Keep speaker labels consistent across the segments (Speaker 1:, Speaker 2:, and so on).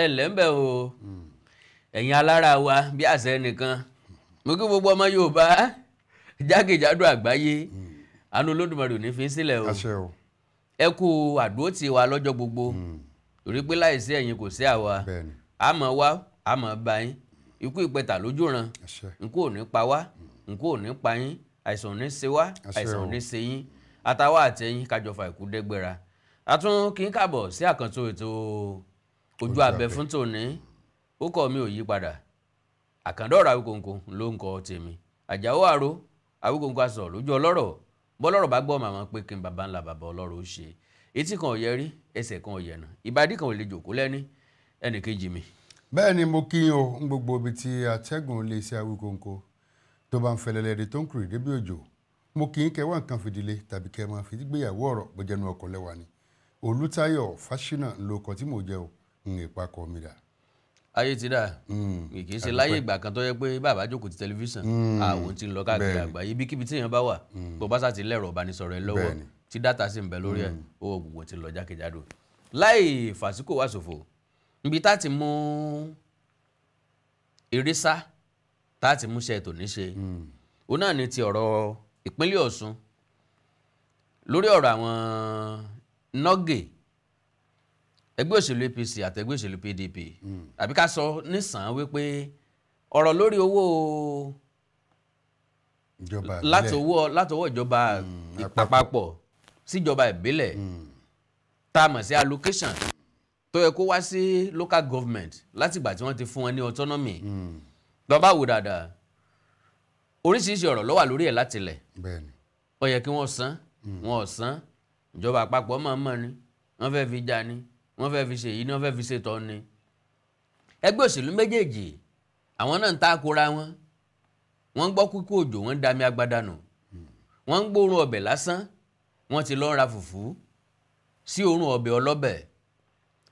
Speaker 1: Ẹ lẹ́ńbẹ̀ o, ẹ̀yin alára wa bí àṣẹ nìkan. Mo kí gbogbo ọmọ Yorùbá jákèjádò àgbáyé, àánú Olódùmarè ò ní fi sílẹ̀ o. Ẹ kú àdúrótì wa lọ́jọ́ gbogbo, torí pé láìsí ẹ̀yin kò sí àwa. Àmọ́ wá àmọ́ bá yín, ikú ìpẹta lójú ran, nkú ò ní pa wá, nkú ò ní pa yín, àìsàn ò ní ṣe wá, àìsàn ò ní ṣe yín, àtàwa àtẹ̀yìn kájọfà ìkú dẹ́gbẹ́ra. Àtún kí n káàbọ̀ sí àkàntó ètò Ojú Abẹ fún tòní. Ó kọ́ mi ò yí padà, Àkàndọ̀rọ̀ Awíkonko ló ń kọ tèmi. Àjàó àrò Awíkonko aṣọ lójú ọlọ́rọ̀, bọ́lọ́rọ̀ bá gbọ́ màmá pé kí n bàbá ńlá bàbá ọlọ́rọ̀ ó ṣe. Etí kan ò yẹ rí, ẹsẹ̀ kan ò yẹ nà, ìbàdí kan ò lè jòkó lẹ́ní ẹnì kejì mi.
Speaker 2: Bẹ́ẹ̀ ni mo kí yín o ń gbogbo ibi tí atẹ́gùn lè ṣe Awíkonko tó bá ń fẹlẹ́lẹ́dẹ́ tó ń kúrò débi òjò. Mo kí yín kẹwàá nǹkan fìdílé tàbí kẹ́ máa fi gbéyàwó ọ̀rọ̀ bójẹ́nu ọkọ̀ lẹ́wà ni. Olútáyọ̀ Fáṣínà ló kọ tí mò ń jẹ́ o, ń ipa kọ mi dà.
Speaker 1: Ayé ti dà, kì í ṣe láyé ìgbà kan tó yẹ pé bàbá jókòó ti tẹlifíṣàn, àwọn tí ń lọ káàkiri àgbáyé, ibikíbi tí èèyàn bá wà, bó bá sá ti lẹ́rọ ìbánisọ̀rọ̀ ẹ lọ́wọ́ tí dátà sì ń bẹ lórí ẹ̀, owó gbogbo ti lọ jákèjádò. Láì fàsíkò wá ṣòfò, níbi tá ti mú eré sá, tá ti mú ṣe tòní ṣe, òun náà ni ti ọ̀rọ̀ ìpínlẹ̀ Ọ̀ṣun lórí ọ̀rọ̀ àwọn nọ́gè ẹgbẹ́ òṣèlú APC àti ẹgbẹ́ òṣèlú PDP. Àbí ká sọ nísàn wípé ọ̀rọ̀ lórí owó látọwọ́ ìjọba àpapọ̀ síjọba ìbílẹ̀ tá a mọ̀ sí allocation tó yẹ kó wá sí local government látìgbà tí wọ́n ti fún wọn ní autonomy. Lọ bá wò dáadáa, oríṣiríṣi ọ̀rọ̀ ló wà lórí ẹ̀ látilẹ̀. Ó yẹ kí wọ́n san, wọ́n ò san. Ìjọba àpapọ̀ máa ń mọ̀ ni, wọ́n fẹ́ fi já ni, wọ́n fẹ́ fi ṣe èyí ni, wọ́n fẹ́ fi ṣe tọ́ ni. Ẹgbẹ́ òṣèlú méjèèjì àwọn náà ń takora wọn, wọ́n ń gbọ́ kúkú òjò, wọ́n ń dami agbada nù, wọ́n ń gbóòórùn ọbẹ̀ lásán, wọ́n ti lọ ra fùfú sí òórùn ọbẹ̀ ọlọ́bẹ̀.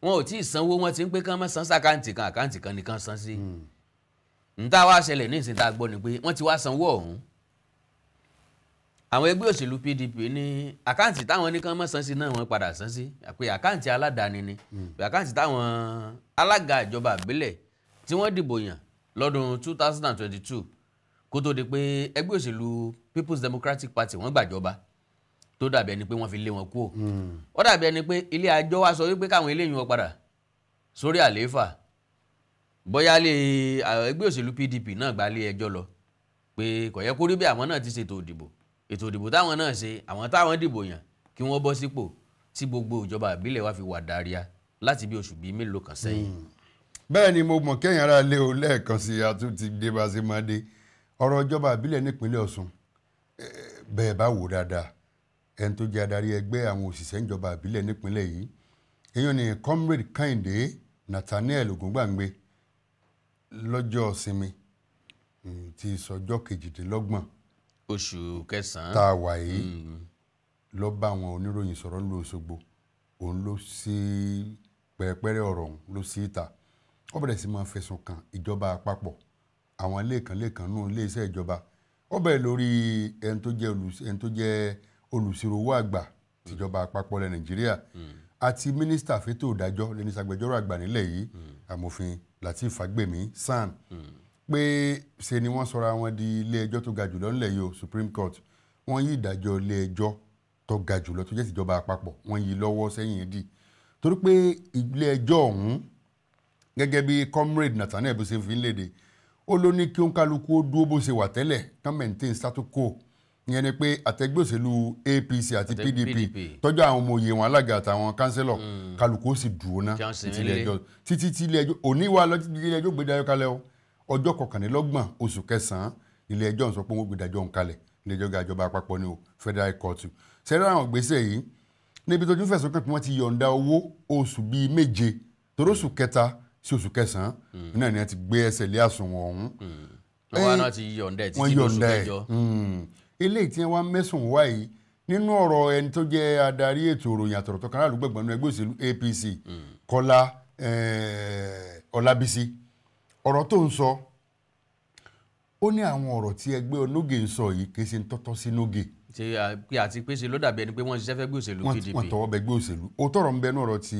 Speaker 1: Wọn ò tí ì sanwó, wọ́n ti ń pé kán má san sàkáǹtì kan, àkáǹtì kan nìkan san sí. Níta wá ṣẹlẹ̀ ní ìsìn tá a gbọ́ ni pé wọ́n ti wá sanwó ọ̀hún. Àwọn ẹgbẹ́ òṣèlú PDP ní àkáǹtì táwọn ní kán má san sí náà wọ́n padà san sí, pé àkáǹtì aládàáni ni, pé àkáǹtì táwọn alága ìjọba ìbílẹ̀ tí wọ́n dìbò yàn lọ́dún 2022 kó tó di pé ẹgbẹ́ òṣèlú People's Democratic Party wọ́n gbàjọba, tó dàbí ẹni pé wọ́n fi lé wọn kúò. Ó dàbí ẹni pé ilé àjọ wa sọ wípé káwọn eléyìí wọn padà sórí àlééfà. Bóyá lé ẹgbẹ́ òṣèlú PDP náà gba ilé ẹjọ́ lọ pé kò yẹ kó rí bí àwọn náà ti ṣètò òdìbò, ètò òdìbò táwọn náà ṣe, àwọn táwọn dìbò yàn kí wọ́n bọ́ sípò, tí gbogbo ìjọba ìbílẹ̀ wa fi wà dáríà láti bí oṣù bíi mélòó kan sẹ́yìn.
Speaker 2: Bẹ́ẹ̀ ni mo mọ̀ kẹ́yìn ara lé o lẹ́ẹ̀kan sí àtúntì dé bá ṣe máa dé. Ọ̀rọ̀ ìjọba ìbílẹ̀ nípínlẹ̀ Ọ̀ṣun, bẹ́ẹ̀ bá wò dáadáa, ẹni tó jẹ́ adarí ẹgbẹ́ àwọn òṣìṣẹ́ ìjọba ìbílẹ̀ nípínlẹ̀ yìí, èèyàn ni Comrade Kẹ́hìndé Nathaniel Ògúngbàngbé, lọ́jọ́ ìsinmi ti sọjọ́ 28
Speaker 1: oṣù kẹsàn-án
Speaker 2: tá a wà yìí lọ bá àwọn oníròyìn sọ̀rọ̀ nílùú Òṣogbo. Òun ló sí pẹ̀rẹ̀pẹ̀rẹ̀ ọ̀rọ̀ òun ló sí ìta. Ó bẹ̀rẹ̀ sí máa fẹ̀sùn kàn ìjọba àpapọ̀, àwọn lẹ́ẹ̀kan nù iléeṣẹ́ ìjọba. Ó bẹ̀rẹ̀ lórí ẹni tó jẹ́ olùsirò owó àgbà tìjọba àpapọ̀ ilẹ̀ Nàìjíríà àti mínísítà fétò ìdájọ́ lẹ́ni ṣàgbẹjọ́rò àgbà nílẹ̀ yìí, amòfin Lateef Fagbemi SAN, pé ṣe ni wọ́n sọra wọn di ilé ẹjọ́ tó ga jùlọ nílẹ̀ yìí o, Supreme Court. Wọ́n yí ìdájọ́ ilé ẹjọ́ tó ga jùlọ tó jẹ́ tìjọba àpapọ̀, wọ́n yí lọ́wọ́ sẹ́yìn dì, torí pé ilé ẹjọ́ ọ̀hún gẹ́gẹ́ bí Comrade Nathaniel bó ṣe fi ń léde, ó ló ní kí òǹkálukú ó dúró bó ṣe wà tẹ́lẹ̀, kán maintain status quo. Ìyẹn ni pé àtẹgbẹ́ òṣèlú APC àti PDP tọ́jú àwọn ọmọ òye wọn alága àtàwọn kánsẹ́lọ̀, kálukú ó sì dúró ná títí ilé ẹjọ́, títí tí ilé ẹjọ́ òní wà lọ títí ilé ẹjọ́ gbẹdájọ́ kalẹ̀ o. Ọjọ́ 29 oṣù kẹsàn-án ilé ẹjọ́ ń sọ pé wọ́n gbẹdájọ́ ń kalẹ̀. Ilé ẹjọ́ ga ìjọba àpapọ̀ ni o, Federal Court. Sẹ́rẹ́ àwọn gbèsè yìí níbi tó tún fẹ̀sùn kàn pé wọ́n ti yọ̀ǹda owó oṣù bíi 7, torí oṣù kẹta sí oṣù kẹsàn-án náà ni wọ́n ti gbé ẹsẹ̀ lé àsùnwọ̀n ọ̀hún.
Speaker 1: Wọ́n náà ti yọ̀ǹda ẹ̀ títí oṣù kẹjọ.
Speaker 2: Eléyìí tí wọ́n mẹ́sùn wá yìí nínú ọ̀rọ̀ ẹni tó jẹ́ adarí ètò ìròyìn àtọ̀rọ̀ tó kan aráàlú gbẹ̀gbọ́n nínú ẹgbẹ́ òṣèlú APC, Kọ́lá Ọlábísí, ọ̀rọ̀ tó ń sọ, ó ní àwọn ọ̀rọ̀ tí ẹgbẹ́ Onógè ń sọ yìí kì í ṣe ń tọ́tọ́ sí Nógè.
Speaker 1: Àti pé ṣe ló dàbí ẹni pé wọ́n ṣiṣẹ́ fẹ́ gbé òṣèlú PDP.
Speaker 2: Wọ́n tọwọ́ bẹ gbé òṣèlú. Ó tọ̀rọ̀ ń bẹ ní ọ̀rọ̀ ti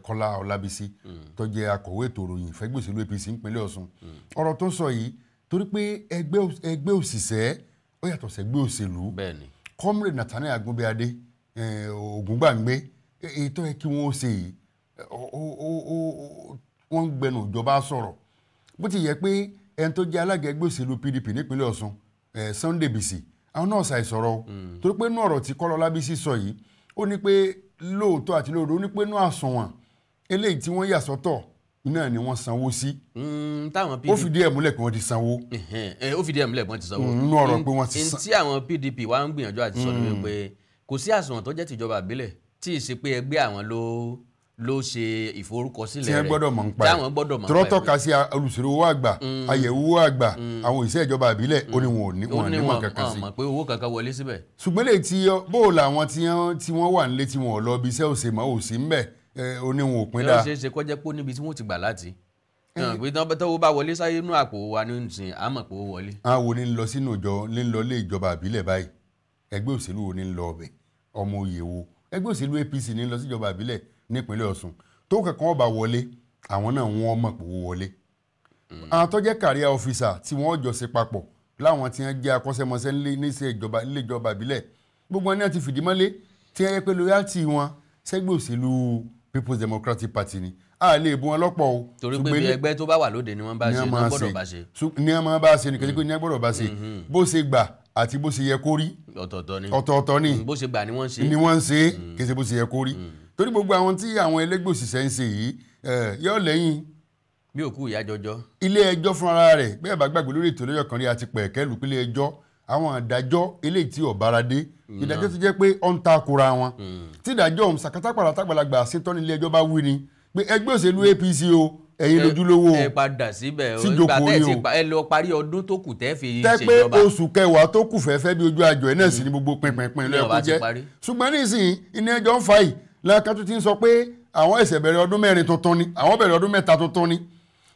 Speaker 2: Kọ́lá Ọlábísí tó jẹ́ akọ̀wé ètò ìròyìn fẹ́gbẹ́ òṣèlú APC nípínlẹ̀ Ọ̀ṣun. Ọ̀rọ̀ tó sọ yìí torí pé ẹgbẹ́ òṣìṣẹ́ ó yàtọ̀ sẹ́gbẹ́ òṣèlú. Comrade Nathaniel Agunbíadé Ògúngbàngbé èyí tó yẹ kí wọ́n ṣe yìí wọ́n ń gbẹnu ìjọba sọ̀rọ̀. Bó ti yẹ pé ẹni tó jẹ́ alága ẹgbẹ́ òṣèlú PDP nípínlẹ̀ Ọ̀ṣun Sunday Bisi àwọn náà ṣàìsọ̀rọ̀ o, torí pé inú ọ̀rọ̀ tí Kọ́lá Ọlábísí sọ yìí ó ní pé lóòótọ́ àti lóòótọ́ ó ní pé inú àsùnwọ̀n eléyìí tí wọ́n yà sọ́tọ̀ náà ni wọ́n sanwó sí. Ó fìdí ẹ̀ múlẹ̀ pé wọ́n ti sanwó.
Speaker 1: Ó fìdí ẹ̀ múlẹ̀ pé wọ́n ti sanwó.
Speaker 2: Nínú ọ̀rọ̀ pé wọ́n ti san.
Speaker 1: Tí àwọn PDP wa ń gbìyànjú àti sọ ni wípé kò sí àsùnwọ̀n tó jẹ́ tìjọba àbílẹ̀ tí ì ṣe pé ẹgbẹ́ àwọn ló ṣe ìforúkọsílẹ̀ rẹ̀
Speaker 2: tí wọ́n gbọ́dọ̀ mọ̀ ń pa ẹ̀ tọ́rọ́ tọ́ka sí olùsèré owó àgbà, àyẹ̀wò owó àgbà, àwọn òṣìṣẹ́ ìjọba àbílẹ̀ ó ní wọn ò ní mọ̀ kankan sí.
Speaker 1: Ó ní wọn mọ̀ pé owó kankan wọlé síbẹ̀.
Speaker 2: Ṣùgbọ́n lè ti bóòlù àwọn tí wọ́n wà nílé tí wọ́n ò lọ ibi iṣẹ́ òṣèmọ́ òsì ń bẹ̀ ó ní wọn ò pín dáa.
Speaker 1: Ó ṣeé ṣe kó jẹ́ pé níbi tí wọ́n ti gbà láti pé tọ́wọ́ bá wọlé sáyé inú àpò wa ní ìsìn àmọ̀ pé ó wọlé.
Speaker 2: Àwọn wo ni ń lọ sínú ìjọ ní ń lọ ilé ìjọba àbílẹ̀ báyìí? Ẹgbẹ́ òṣèlú wo ni ń lọ ọbẹ̀? Ọmọ oyè wo? Ẹgbẹ́ òṣèlú APC ní ń lọ síjọba àbílẹ̀ nípínlẹ̀ Ọ̀ṣun. Tó kankan ọba wọlé àwọn náà wọ́n mọ̀ pé owó wọlé. Àwọn tó jẹ́ career officer tí wọ́n jọ ṣe papọ̀ láwọn tí wọ́n jẹ́ akọ́ṣẹ́mọṣẹ́ níṣẹ́ ìjọba ilé ìjọba àbílẹ̀ gbogbo wọn ni wọ́n ti fìdí mọ́lé tí wọ́n yẹ pé loyalty wọn sẹ́gbẹ́ òṣèlú People's Democratic Party ni. A lè bu wọn lọ́pọ̀ o.
Speaker 1: Torí pé bí ẹgbẹ́ tó bá wà lóde ni wọ́n bá ṣe, ní wọ́n gbọ́dọ̀ bá ṣe.
Speaker 2: Ní wọ́n bá ṣe nìkan pé ní wọ́n gbọ́dọ̀ bá ṣe. Bó ṣe gbà àti bó ṣe yẹ kó rí. Ọ̀tọ̀ọ̀tọ̀ ni.
Speaker 1: Bó ṣe gbà ni wọ́n ṣe.
Speaker 2: Ni wọ́n ń ṣe kì í ṣe bó ṣe yẹ kó rí. Torí gbogbo àwọn tí àwọn ẹlẹ́gbẹ́ òṣìṣẹ́ ń ṣe yìí yóò lẹ́yìn.
Speaker 1: Bí òkú ìyá jọjọ.
Speaker 2: Ilé ẹjọ́ fúnra rẹ̀ bẹ́ẹ̀ bá gbàgbé lórí ètò lọ́jọ́ kan rí àti pẹ̀kẹ́ lù pé ilé ẹjọ́ àwọn ìdájọ́ eléyìí tí ọ̀bára dé ìdájọ́ tó jẹ́ pé ó ń takora wọn. Tí ìdájọ́ ọ̀hún sàkátàpàrà tàgbàlagbà ṣetán ní ilé ẹjọ́ bá wí ni pé ẹgbẹ́ òṣèlú APC o ẹ̀yin lójúlówó o
Speaker 1: ẹ padà síbẹ̀ o
Speaker 2: síjókòó yìí o
Speaker 1: ẹ lọ parí ọdún tó kù tẹ́ fi ṣèjọba.
Speaker 2: Tẹ́ pé oṣù kẹwàá tó kù fẹ́fẹ́ bí ojú àjọ ẹ̀ náà sì ni gbogbo pínpín ló yẹ kó jẹ́. Ṣùgbọ́n nísìnyí ilé ẹjọ́ ń fa yìí lẹ́ẹ̀kan tó ti ń sọ pé àwọn ẹ̀sẹ̀ bẹ̀rẹ̀ ọdún mẹ́rin tuntun ni àwọn bẹ̀rẹ̀ ọdún mẹ́ta tuntun ni.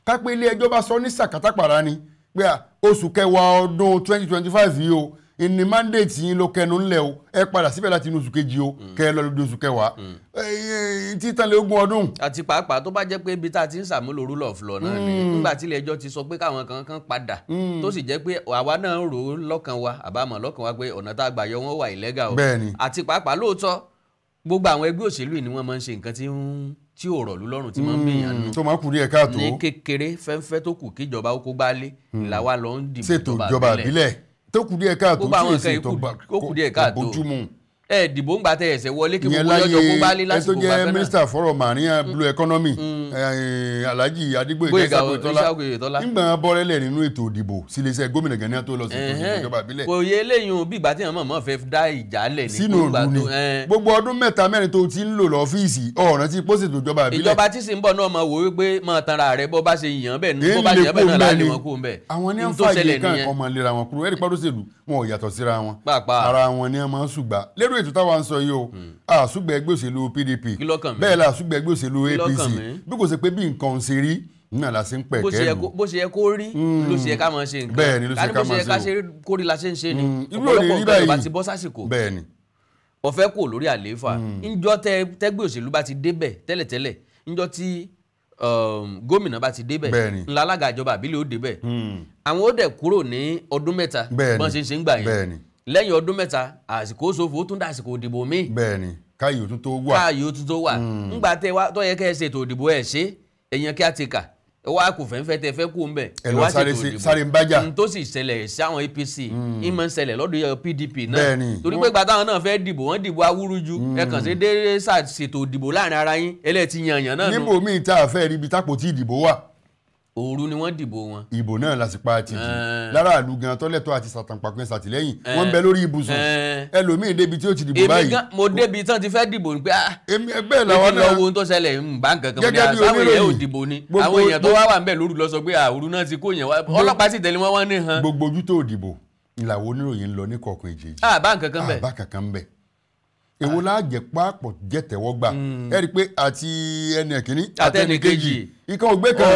Speaker 2: Ká pé ilé ẹjọ́ bá sọ ní sàkátàpàrà ni pé oṣù kẹwàá ọdún 2025 yìí o ìní mandate yín ló kẹnu ńlẹ̀ o ẹ padà síbẹ̀ láti inú oṣù kejì o kẹ ẹ lọ lóde oṣù kẹwàá títàn lé ogún ọdún.
Speaker 1: Àti pàápàá tó bá jẹ́ pé ibi tá a ti ń ṣàmúlò rule of law náà ni nígbà tí ilé ẹjọ́ ti sọ pé káwọn kan kan padà tó sì jẹ́ pé àwa náà ń rò ó lọ́kàn wa àbámọ̀ lọ́kàn wa pé ọ̀nà tá a gbà yọ wọ́n wà illegal o. Àti pàápàá lóòótọ́ gbogbo àwọn ẹgbẹ́ òṣèlú yìí ni wọ́n máa ń ṣe nǹkan tí ò rọ̀lú lọ́rùn tí máa ń bèèyàn nù.
Speaker 2: Tó máa kù díẹ̀ káàtó.
Speaker 1: Ní kékeré fẹ́ńfẹ́ tó kù kíjọba ó kó gbálé làwa lọ ń dìbò
Speaker 2: ṣètò ìjọba àbílẹ̀ tó kù díẹ̀ káàtó tí èsì tó bójúmu.
Speaker 1: Ẹ dìbò ń gbà tẹ ẹsẹ̀ wọlé kí gbogbo yọjọ kó gbálé lásìkò
Speaker 2: gbà kan náà. Ẹ tó jẹ́ mínísítà fọ́rọ̀ màríyàn blue economy Alhaji Adégbóyèga Oyètọ́lá ńgbà bọ́rẹ́lẹ̀ nínú ètò ìdìbò síléeṣẹ́ gómìnà Gani tó lọ sí ètò ìjọba ìbílẹ̀.
Speaker 1: Kò yẹ eléyìí o bí ìgbà tí àwọn mọ̀mọ́ fẹ́ dá ìjà lẹ̀ ní
Speaker 2: sínú òru ni gbogbo ọdún mẹ́ta mẹ́rin tó ti ń lò lọ́fíìsì ọ̀ràn tí pósìtò ìjọba ìbílẹ̀.
Speaker 1: Ìjọba tí sì ń bọ̀ náà mọ̀ wò wípé mọ̀ tanra rẹ̀ bó bá ṣe yàn bẹ́ẹ̀ ni bó bá ṣe yàn bẹ́ẹ̀ náà láàlè wọn kú ń bẹ̀.
Speaker 2: Àwọn ní ń fàyè kan ọmọ ìlera wọn kúrò ẹ̀rí pàdóṣèlú wọn ò yàtọ̀ síra wọn ara wọn ni wọ́n máa ń ṣùgbà lérò ètò táwa ń sọ yìí o àṣùgbà ẹgbẹ́ òṣèlú PDP bẹ́ẹ̀ la àṣùgbà ẹgbẹ́ òṣèlú APC bí kò ṣe pé bí nǹkan ṣe rí náà la ṣe ń pẹ̀ kẹ́lu.
Speaker 1: Bó ṣe yẹ kó rí ló ṣe yẹ ká máa ṣe nǹkan.
Speaker 2: Bẹ́ẹ̀ ni ló ṣe ká máa ṣe
Speaker 1: o kó rí la ṣe ń ṣe ni ọ̀pọ̀lọpọ̀ nǹkan ìbá ti bọ́ sásìkò.
Speaker 2: Bẹ́ẹ̀ ni.
Speaker 1: Ọ̀fẹ́ kò lórí àlééfà ńjọ́ tẹ́gbẹ́ òṣèlú bá ti débẹ̀ tẹ́lẹ̀tẹ́lẹ̀ ńjọ́ tí gómìnà bá ti débẹ̀ ńlá alága ìjọba àbílẹ̀ ó débẹ̀ àwọn ó dẹ̀ kúrò ní ọdún mẹ́ta bọ́n ṣe ń ṣe ń gbà yẹn lẹ́yìn ọdún mẹ́ta àsìkò ṣòfò ó tún dá àsìkò òdìbò míì.
Speaker 2: Bẹ́ẹ̀ni káyò tún tó wà.
Speaker 1: Káyò tún tó wà. Ńgbà tẹ wá tó yẹ kẹ́ ẹ ṣètò òdìbò ẹ ṣe èèyàn kí á ti kà ẹ wá kò fẹ́ńfẹ́ tẹ fẹ́ kú ńbẹ̀.
Speaker 2: Ẹ lọ sáré ń bájà.
Speaker 1: N tó sì ṣẹlẹ̀ sí àwọn APC ìmọ̀ ń ṣẹlẹ̀ lọ́dọ̀ PDP náà.
Speaker 2: Bẹ́ẹ̀ni.
Speaker 1: Torí pé gbàtà àwọn náà fẹ́ dìbò wọ́n dìbò awúrúju ẹ kàn sí dé ṣètò òdìbò láàrin ara yín ẹlẹ́ẹ̀tì yànyàn náà.
Speaker 2: Níbo míì tá a fẹ́ rí ibi tápò tí ìdìbò wà.
Speaker 1: Òru ni wọ́n dìbò wọn.
Speaker 2: Ìbò náà la sì pa ti dì láràlú gan tọ́lẹ̀tọ́ àti sàtàǹpàpẹ́ sàtìlẹ́yìn wọ́n ń bẹ lórí ibùsùn ẹlòmíín débi tí ó ti dìbò báyìí.
Speaker 1: Èmi gan mo débi tán ti fẹ́ dìbò ni pé
Speaker 2: èmi ẹgbẹ́ làwọn náà
Speaker 1: lọ wo ohun tó ṣẹlẹ̀ ń bá nǹkan kan ní àwọn èèyàn ò dìbò ni àwọn èèyàn tó wá wà ń bẹ̀ lóru lọ sọ pé òru náà ti kó yẹn wá ọlọ́pàá sì tẹ̀lé wọn wọ́n ní han.
Speaker 2: Gbogbo ojú tó dìbò làwọn oníròyìn ń lọ ní kọ̀ọ̀kan ìjèjì.
Speaker 1: Àbá nǹkan kan bẹ̀.
Speaker 2: Àbá kankan bẹ̀. Èwo la jẹ́ pápọ̀ jẹ́ tẹ̀wọ́gbà? Ẹ rí i pé àti ẹni ẹ̀kíní àtẹnì kejì ikán ògbé kan.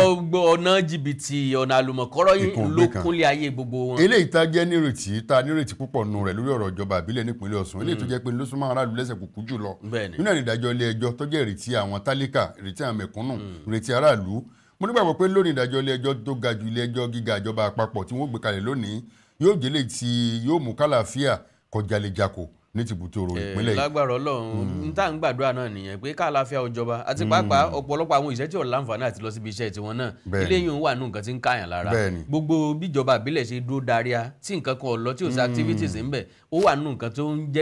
Speaker 1: Ọ̀nà jìbìtì, ọ̀nà àlùmọ̀kọ́rọ́ yìí ló kúnlé ayé gbogbo wọn.
Speaker 2: Eléyìí tá jẹ́ nírètí, tá nírètí púpọ̀ nù rẹ̀ lórí ọ̀rọ̀ ìjọba àbílẹ̀ nípínlẹ̀ Ọ̀ṣun, eléyìí tó jẹ́ pé ló súnmọ́ aráàlú lẹ́sẹ̀ kúkú jùlọ nínú ìdájọ́ ilé ẹjọ́ tó jẹ́ ìrètí àwọn tálíkà, ìrètí àwọn mẹ̀kúnnù, ìrètí aráàlú. Mo nígbàgbọ́ pé lónìí ìdájọ́ ilé ẹjọ́ tó ga ju ilé ẹjọ́ gíga ìjọba àpapọ̀ tí wọ́n gbé kalẹ̀ lónìí yóò jẹ́ léyìí tí yóò mú kálàáfíà kọjá lè jako ní tìbútòrò ìpínlẹ̀ yìí.
Speaker 1: Lágbára Ọlọ́run, n tá ń gbàdúrà náà nìyẹn pé kálàáfíà ó jọba, àti pàápàá ọ̀pọ̀lọpọ̀ àwọn ìṣẹ́ tí ò láǹfààní àti lọ síbi iṣẹ́ tiwọn náà, ilé yìí ń wà nù nǹkan tí ń káyàn lára. Gbogbo bíjọba àbílẹ̀ ṣe dúró daria tí nǹkan kan ò lọ, tí ò sí activities ń bẹ̀, ó wà nù nǹkan tó ń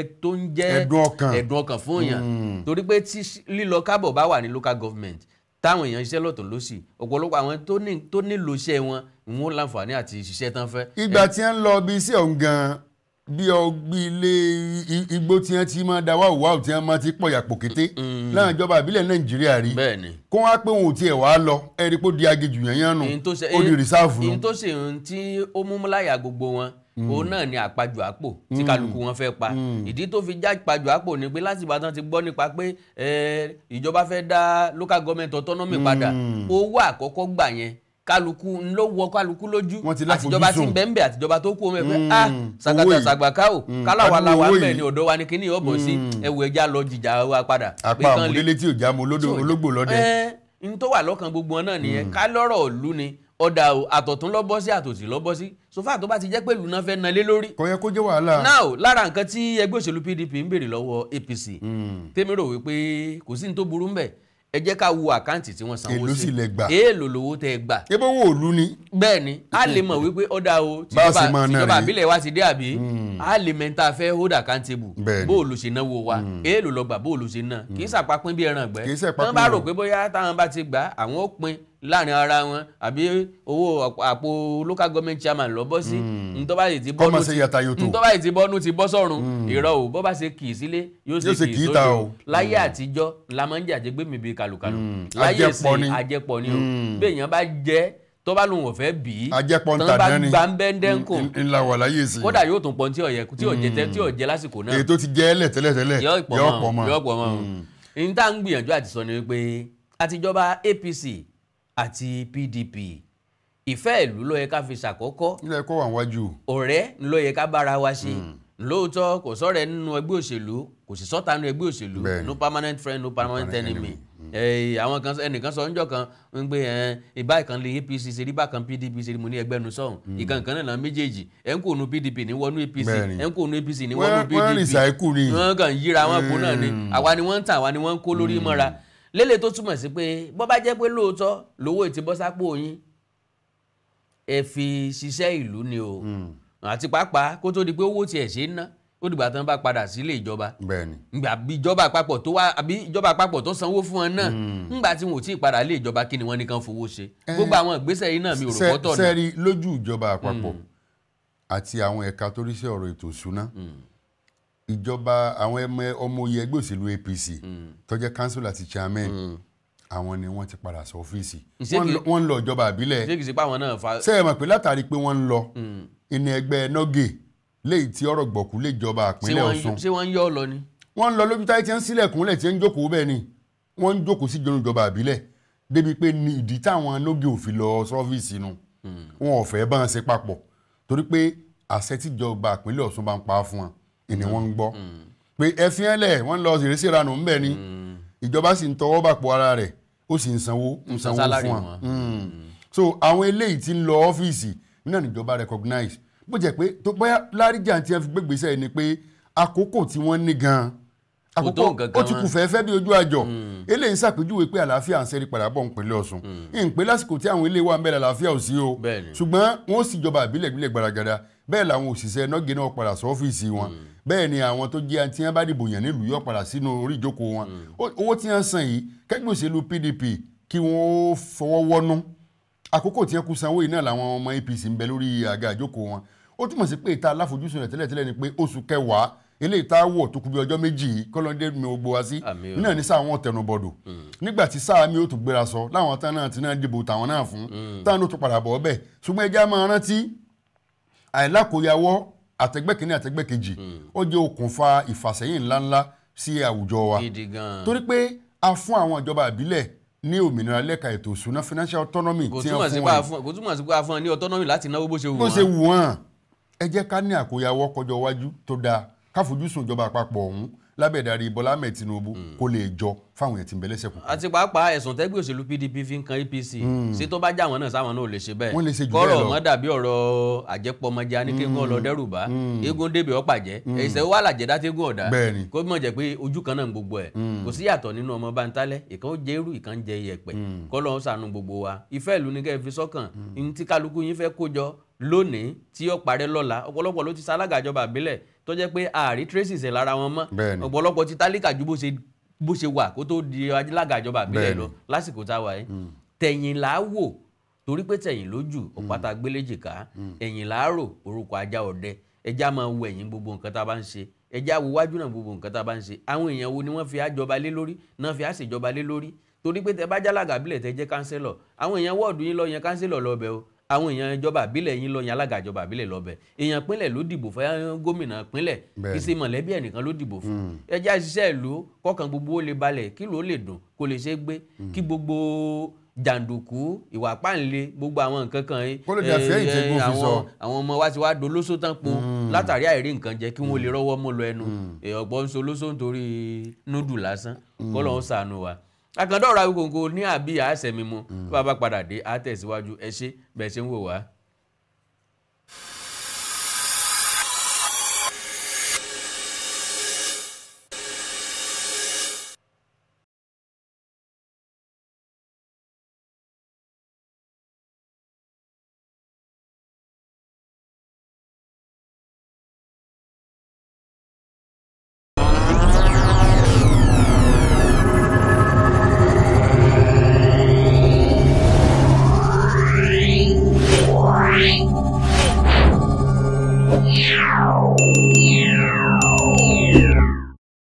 Speaker 1: jẹ́ ẹ̀dùn ọkàn fún èèyàn. Torí pé tí lílọ kábọ̀ bá wà ní local government, táwọn èèyàn iṣẹ́ lọ́tọ̀ lọ́sì, ọ̀pọ̀lọpọ̀ àwọn tó nílò iṣẹ́ wọn ń láǹfààní àti ṣiṣẹ́ tán fẹ́.
Speaker 2: Ìgbà tí ń lọ bí iṣẹ́ ọ̀hún gan-an, bí ọgbí ilé igbó tí wọ́n ti máa da wáwùwáwù tí wọ́n máa ti pọ̀yà pòkété láwọn ìjọba àbílẹ̀ Nàìjíríà rí, kó wá pé òun ò tiẹ̀ wá lọ, ẹ rí pé ó di agejù yẹn nù, ó di rìsáàfù nù.
Speaker 1: Ìyẹn tó ṣe ohun tí ó mú láyà gbogbo wọn, òun náà ni àpajù àpò tí kálukú wọn fẹ́ pa. Ìdí tó fi já àpajù àpò ni pé láti ìgbà tán ti gbọ́ nípa pé ìjọba fẹ́ dá local government autonomy padà, owó àkọ́kọ́ gbà yẹn kálukú ló wọ kálukú lójú, àtijọba tí ń bẹ ń bẹ, àtijọba tó kú omi ẹ pé ah sàkàtà sàgbàká o, kálàwà làwà ń bẹ ní ọ̀dọ̀ wa ní kíní ọ̀bọ̀ sí ẹwù ẹja lọ jìjà wa padà.
Speaker 2: Àpá àmúdélé tí ò já mo ológbò lọ́dẹ.
Speaker 1: N tó wà lọ́kàn gbogbo wọn náà nìyẹn, ká lọ́rọ̀ ìlú ni ọ̀dà àtọ̀tún lọ́bọ́ sí àtòsí lọ́bọ́ sí, sofa tó bá ti jẹ́ pé ìlú náà fẹ́ na lé lórí.
Speaker 2: Kò yẹ kó jẹ́ wàhálà.
Speaker 1: Now lára nǹkan tí ẹgbẹ́ òṣèlú PDP ń béèrè lọ́wọ́ APC, tèmi rò wípé kò sí ní tó burú ńbẹ̀, ẹ jẹ́ ká wo àkáǹtì tí wọ́n sanwó sí,
Speaker 2: èló sì lẹ gbà,
Speaker 1: èèlò lówó tẹ́ ẹ gbà.
Speaker 2: Ebe owó òlu ni.
Speaker 1: Bẹ́ẹ̀ ni, a lè mọ̀ wípé ọ̀dà o tìjọba àbílẹ̀ wa ti dé àbí, a lè mẹ́ta fẹ́ hold accountable, bó o lò ṣe náwó wa, èèlò lọ gbà, bó o lò ṣe ná, kì í ṣàpapín bí ẹran ìgbẹ́. Wọ́n bá rò pé bóyá táwọn bá ti gbà àwọn ó pín láàrin ara wọn, àbí owó àpò local government chairman lọ bọ́ sí, ntọ́ bá ti bọ́nú ti bọ́ sọ́run, ìrọ̀ o, bọ́ bá ṣe kì í sílé yóò ṣe kì í sódò. Láyé àtijọ́ la máa ń jẹ́ àjẹgbé mi bíi kàlùkàlù, láyé ìsìn àjẹpọ̀ ni o, bí èèyàn bá jẹ́ tó bá lóun ò fẹ́ bí i tán bá gba ń bẹ́ńdẹ́ ń kò kódà yóò tún pọ̀ tí ò jẹ́ lásìkò náà,
Speaker 2: èyí tó ti jẹ́ ẹlẹ̀ tẹ́lẹ̀tẹ́lẹ̀
Speaker 1: yóò pọ̀ mọ́. N tá ń gbìyànjú àti sọ ni wípé àtijọba APC àti PDP, ìfẹ́ ìlú ló yẹ ká fi ṣàkọ́kọ́,
Speaker 2: ilé ẹ̀kọ́ wà wájú,
Speaker 1: ọ̀rẹ́ ló yẹ ká bára wa ṣe. Lóòótọ́ kò sọ̀rẹ́ nínú ẹgbẹ́ òṣèlú, kò sì sọ́ta nínú ẹgbẹ́ òṣèlú, no permanent friend, no permanent enemy. Àwọn kan ẹnìkan sọ níjọ́ kan ń gbé ìbá ìkan lè APC ṣe rí bákan PDP ṣe rí, mo ní ẹgbẹ́ nu sọ̀hún ìkànnì náà méjèèjì, ẹ̀ ń kò nu PDP ní wọnú APC, ẹ̀ ń kò nu APC ní wọnú PDP, wọ́n kàn yíra wọn kó náà ni, àwa ni wọ́n ń tà, àwa ni wọ́n ń kó lórí mọ́ra. Lélẹ̀ tó túmọ̀ sí pé bó bá jẹ́ pé lóòótọ́ lówó ti bọ́ sápò yín, ẹ fi ṣiṣẹ́ ìlú ni o, àti pàápàá kó tó di pé owó tiẹ̀ ṣe ń ná, ó dìgbà tán bá padà sílé ìjọba, ngbà bí ìjọba àpapọ̀ tó wá àbí ìjọba àpapọ̀ tó sanwó fún wọn náà, ngbà tí wọn ò tí ì padà lé ìjọba, kí ni wọ́n ní kàn fowó ṣe? Gbogbo àwọn ìgbésẹ̀ yìí náà mi ò rò pọ́tọ̀ náà.
Speaker 2: Sẹ́ẹ̀rí lójú ìjọba àpapọ̀ àti àwọn ẹ̀ka tó rí sí ọ̀rọ̀ ètò ìṣúná, ìjọba àwọn ọmọ oyè ẹgbẹ́ òṣèlú APC tó jẹ́ council àti chairman, àwọn ni wọ́n ti padà sí ọ́fíìsì, wọ́n ń lọ ìjọba àbílẹ̀. Ṣé ẹ mọ̀ pé látàrí pé wọ́n ń lọ ìní ẹgbẹ́ nọ́gẹ̀ léyìí tí ọ̀rọ̀ gbọ̀kú lè jọba àpínlẹ̀ Ọ̀ṣun.
Speaker 1: Ṣé wọ́n ń yọ́ lọ ni?
Speaker 2: Wọ́n ń lọ lójú táyé tí ń sílẹ̀kùnlẹ̀ tí ń jókòó bẹ́ẹ̀ ni wọ́n ń jókòó sí ìjọba àbílẹ̀, débi pé ní ìdí táwọn nọ́gẹ̀ ò fi lọ sọ́fíìsì nu, wọn ò fẹ́ bá wọn ṣe papọ̀ torí pé àṣẹ tíjọba àpínlẹ̀ Ọ̀ṣun bá ń pa fún wọn ìní wọ́n ń gbọ́ pé ẹ fi hàn lẹ̀, wọ́n lọ ṣèrèsí ìranù ńbẹ̀ ni, ìjọba sì ń tọwọ́ bàpọ̀ ara rẹ̀, ó sì ń sanwó fún wọn. So àwọn eléyìí tí ń lọ ọ́fíìsì náà níjọba recognize, bó jẹ́ pé tó bóyá láríjà tí ẹ fi gbégbèsè ni pé àkókò tí wọ́n ní gan-an àkókò ó ti kù fẹ́ẹ́fẹ́ bí ojú àjọ. Eléyìí ń ṣàpèjúwe pé àlàáfíà ń ṣẹ́rí padà bọ̀ nípínlẹ̀ Ọ̀ṣun, ìpè lásìkò tí àwọn ilé wa ń bẹ̀rẹ̀ àlàáfíà ò sí o, ṣùgbọ́n wọ́n sì jọba àbílẹ̀ ìbílẹ̀ gbaragada, bẹ́ẹ̀ làwọn òṣìṣẹ́ nọ́gẹ̀ náà padà sí ọ́fíìsì wọn, bẹ́ẹ̀ ni àwọn tó jẹ́ tí wọ́n bá dìbò yàn nílùú yóò padà sínú orí ìjókòó wọn. Owó tí wọ́n san yìí kẹ́gbẹ́ òṣèlú PDP kí wọ́n fọwọ́ wọ́nú, àkókò tí wọ́n kú sanwó yìí náà làwọn ọmọ APC ń bẹ lórí àga ìjókòó wọn. Ó túmọ̀ sí pé ìta aláfojúsùn rẹ̀ tẹ́lẹ̀tẹ́lẹ̀ ni pé oṣù kẹwàá eléyìí tá a wọ̀ tó kù bí ọjọ́ méjì yìí kọ́lọ́ndé mi ò gbọ́ wá sí náà ní sáà wọn tẹnubọ̀dọ̀, nígbà tí sáà mi ò tún gbéra sọ láwọn tán náà ti náà dìbò tàwọn náà fún táwọn ó tún padà bọ̀ ọbẹ̀. Ṣùgbọ́n ẹja máa rántí àìlákòyàwọ́ àtẹgbẹ́ kìíní àtẹgbẹ́ kejì ó jẹ́ okùnfà ìfàsẹ́yìn ńláńlá sí àwùjọ wa.
Speaker 1: Gidi gan.
Speaker 2: Torí pé a fún àwọn ìjọba ìbílẹ̀ ní òmìnira lẹ́ka ètò ìṣúná, financial autonomy
Speaker 1: kò
Speaker 2: tí
Speaker 1: túmọ̀
Speaker 2: wọ́n
Speaker 1: sí
Speaker 2: fún
Speaker 1: pé a
Speaker 2: wọn.
Speaker 1: kò túmọ̀ sí pé a fún wọn ní autonomy láti náwó bó ṣe wù
Speaker 2: Bó ṣe
Speaker 1: wọ́n.
Speaker 2: wù wọ́n. Ẹ jẹ́ ká ní àkóyawọ́ kọjọ iwájú tó dáa, káfojúsùn ìjọba àpapọ̀ ọ̀hún lábẹ́ ìdarí Bọ́lá Ahmed Tinubu kó lè jọ fáwọn èèyàn tí ń bẹ lẹ́sẹ̀ kù.
Speaker 1: Àti pàápàá ẹ̀sùn tẹ́gbẹ́ òṣèlú PDP fi ń kan APC, ṣé tó bá já wọn náà sáwọn náà ò lè ṣe bẹ́ẹ̀?
Speaker 2: Wọ́n lè ṣe jù
Speaker 1: Kọ́rọ̀
Speaker 2: bẹ́ẹ̀ lọ.
Speaker 1: mọ́ dàbí ọ̀rọ̀ àjẹpọ̀mọjẹ aníkéńgún lọ dẹ́rùbá eégún débè ọ̀pàjẹ́ ẹ̀sẹ̀ wà làjẹ́ dátégún ọ̀dá.
Speaker 2: Bẹ́ẹ̀ni.
Speaker 1: Kó mọ̀ jẹ́ pé ojú kan náà ń gbogbo ẹ̀, kò sí yàtọ̀ nínú ọmọ bántálẹ̀, ìkan ó jẹ irú, ìkan jẹ iyẹ̀pẹ̀. Kọ́lọ́ ń ṣàánú gbogbo wa. Ìfẹ́ ìlú ni kẹ́ ẹ fi sọ́kàn ní tí kálukú yín fẹ́ kó jọ lónìí tí ó parẹ́ lọ́la. Ọ̀pọ̀lọpọ̀ ló ti ṣalága ìjọba ìbílẹ̀ tó jẹ́ pé ààrí traces ẹ̀ lára wọn mọ́.
Speaker 2: Bẹ́ẹ̀ni.
Speaker 1: Ọ̀pọ̀lọpọ̀ ti tálíkà ju bó ṣe wà kó tó di alága ìjọba ìbílẹ̀
Speaker 2: Bẹ́ẹ̀ni.
Speaker 1: lọ lásìkò tá a wà yìí. Tẹ̀yìn là á wò, torí pé tẹ̀yìn lójú ọ̀pátá gbéléjìká, ẹ̀yìn là á rò orúkọ ajá ọdẹ. Ẹja máa wo ẹ̀yìn gbogbo nǹkan tá a bá ń ṣe, ẹja wo wájú náà gbogbo nǹkan tá a bá ń ṣe. Àwọn èèyàn wo ni wọ́n fi àjọba lé lórí náà fi àṣejọba lé lórí? Torí pé tẹ bá jálága ìbílẹ̀, tẹ jẹ́ kánsílọ̀, àwọn èèyàn wọ́ọ̀dù yín lọ yan kánsílọ̀ lọ́bẹ̀ o, àwọn èèyàn ìjọba ìbílẹ̀ yín lọ yan alága ìjọba ìbílẹ̀ lọ́bẹ̀, èèyàn pínlẹ̀ ló dìbò fún gómìnà pínlẹ̀.
Speaker 2: Bẹ́ẹ̀ni.
Speaker 1: Kì í ṣe mọ̀lẹ́bí ẹnìkan ló dìbò fún. Ẹ jẹ́ àṣìṣe ìlú kọ́kàn gbogbo ó lè balẹ̀, kí ló lè dùn, kó lè ṣe é gbé, kí gbogbo jàǹdùkú, ìwà páǹle, gbogbo àwọn nǹkan kan yìí,
Speaker 2: Kó lè dàbí ẹ̀yìn tí eégún fi sọ.
Speaker 1: Àwọn ọmọ wa ti wá dolóṣó tán po látàrí àìrí nǹkan jẹ kí wọ́n lè rọ́wọ́ mú lọ ẹnu. Ọ̀pọ̀ ń so olóṣó nítorí núdù lásán. Kọ́ lọ́n ṣàánú wa. Àkàndá ọ̀rọ̀ Awikonko ní àbí àṣẹ mímu bá a bá padà dé, á tẹ̀síwájú. Ẹ ṣé bẹ́ẹ̀ ṣe ń wò wá.
Speaker 3: Meow.